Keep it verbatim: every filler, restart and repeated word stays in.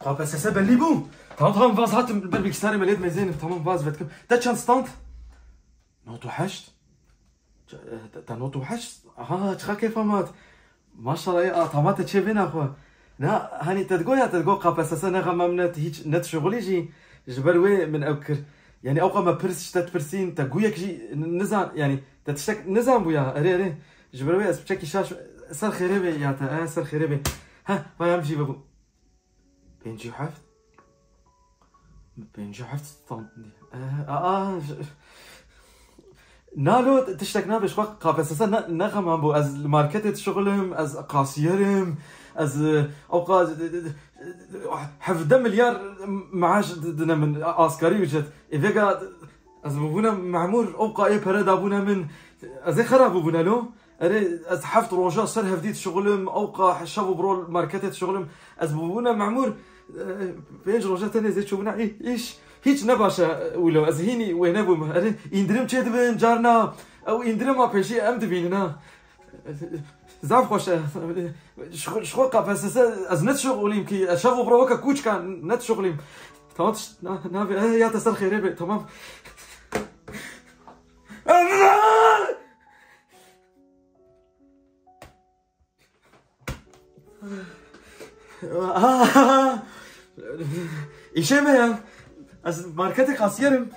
K P S S bellî bû. Tamam, tamam, vaz hatim, ber bilgisayarê me lê dimêzênim. Tamam, vaz vedikim. Te çend stand? Not û heşt. Ç-, e, te, te not û heşt? Aha, çiqa kêfa me hat. Maşallah, ê, a, tama te çê vê naxwe. Na, hani te digo ya, te digo K P S S ne xemam ne, te hiç ne dişuxulî jî. Ji ber wê min ew kir. Yani ew qa me pirs, ji te dipirsîn, te guyek jî n-, nizan, yani te tiştek nizan bû ya. Erê, erê. Ji ber wê ez piçekî şaş, ser xêrê bê ya te, e, ser xêrê bê. Heh, vay em jî vebû. Pêncî û heft? Pêncî û heft stand. Eh, aa, j-, Nalo, tiştek nabe, ji xwe K P S S ne, ne xeman bû. Ez li marketê dişuxilim, ez kasiyerim, ez, e, ewqa, e, e, hevdeh milyar maaş di-, dine min, asgari ücret. Ê vêga, ez bûbûne memûr, ewqa ê pere dabûne min, ez ê xera bûbûne lo. Erê, ez heft roja ser hevdî dişuxilim, ewqa şev û bi ro li marketê dişuxilim. Ez bûbûne memûr, e, pênc roja tenê zê çûbûne î-, îş. Hiç ne baş e wilo, ez hînî wê nebûm. Erê, îndirim çê dibin, carna ew îndirima pêşî em dibînin ha. Zaf xweş e. Ji xwe, ji xwe K P S S ez ne dişuxulîm kî, ez şev û bi ro weke kûçka ne dişuxulîm. Tamam, tişt-, na-, navê, e, ya te ser xêrê be, tamam. Aa! Îşê me ya. Ez marketê kasiyerim.